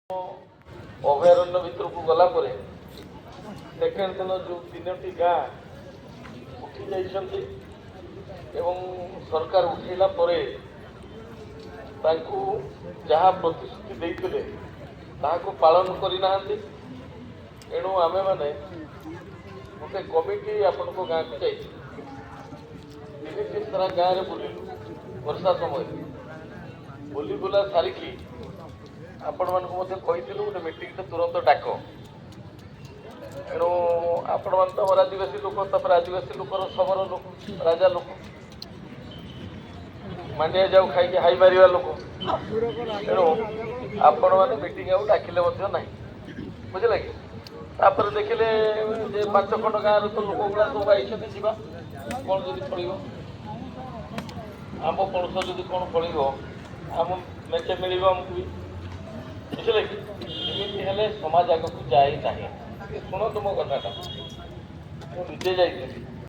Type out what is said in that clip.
ଅଭୟାରଣ୍ୟ ଭିତରକୁ ଗଲା ପରେ ସେକେଣ୍ଡ ଦିନ ଯେଉଁ ତିନୋଟି ଗାଁ ଉଠି ଯାଇଛନ୍ତି ଏବଂ ସରକାର ଉଠେଇଲା ପରେ ତାଙ୍କୁ ଯାହା ପ୍ରତିଶ୍ରୁତି ଦେଇଥିଲେ, ତାହାକୁ ପାଳନ କରିନାହାନ୍ତି। ଏଣୁ ଆମେମାନେ ଗୋଟେ କମିଟି ଆପଣଙ୍କ ଗାଁକୁ ଯାଇଥିଲୁ। ତିନିଟି ସାରା ଗାଁରେ ବୁଲିଲୁ। ବର୍ଷା ସମୟରେ ବୁଲି ବୁଲା ସାରିକି ଆପଣମାନଙ୍କୁ ମଧ୍ୟ କହିଥିଲୁ, ଗୋଟେ ମିଟିଂଟେ ତୁରନ୍ତ ଡାକ। ଏଣୁ ଆପଣମାନେ ତ ଆମର ଆଦିବାସୀ ଲୋକ, ତାପରେ ଆଦିବାସୀ ଲୋକର ଶବର ଲୋକ, ରାଜା ଲୋକ, ମାଣ୍ଡିଆ ଯାଉ ଖାଇକି ହାଇ ମାରିବା ଲୋକ। ତେଣୁ ଆପଣମାନେ ମିଟିଂ ଆଉ ଡାକିଲେ ମଧ୍ୟ ନାହିଁ, ବୁଝିଲେ କି? ତାପରେ ଦେଖିଲେ ଯେ ପାଞ୍ଚ ଖଣ୍ଡ ଗାଁରୁ ତ ଲୋକ ଗୁଡ଼ା ସବୁ ଆଇଛନ୍ତି। ଯିବା, କ'ଣ ଯଦି ଫଳିବ, ଆମ୍ବ ପଣସ ଯଦି କ'ଣ ଫଳିବ, ଆମ ମେଞ୍ଚେ ମିଳିବ ଆମକୁ ବି, ବୁଝିଲେ କି? ଏମିତି ହେଲେ ସମାଜ ଆଗକୁ ଯାଏ ନାହିଁ। ଟିକେ ଶୁଣନ୍ତୁ ମୋ କଥାଟା। ମୁଁ ନିଜେ ଯାଇଥିଲି।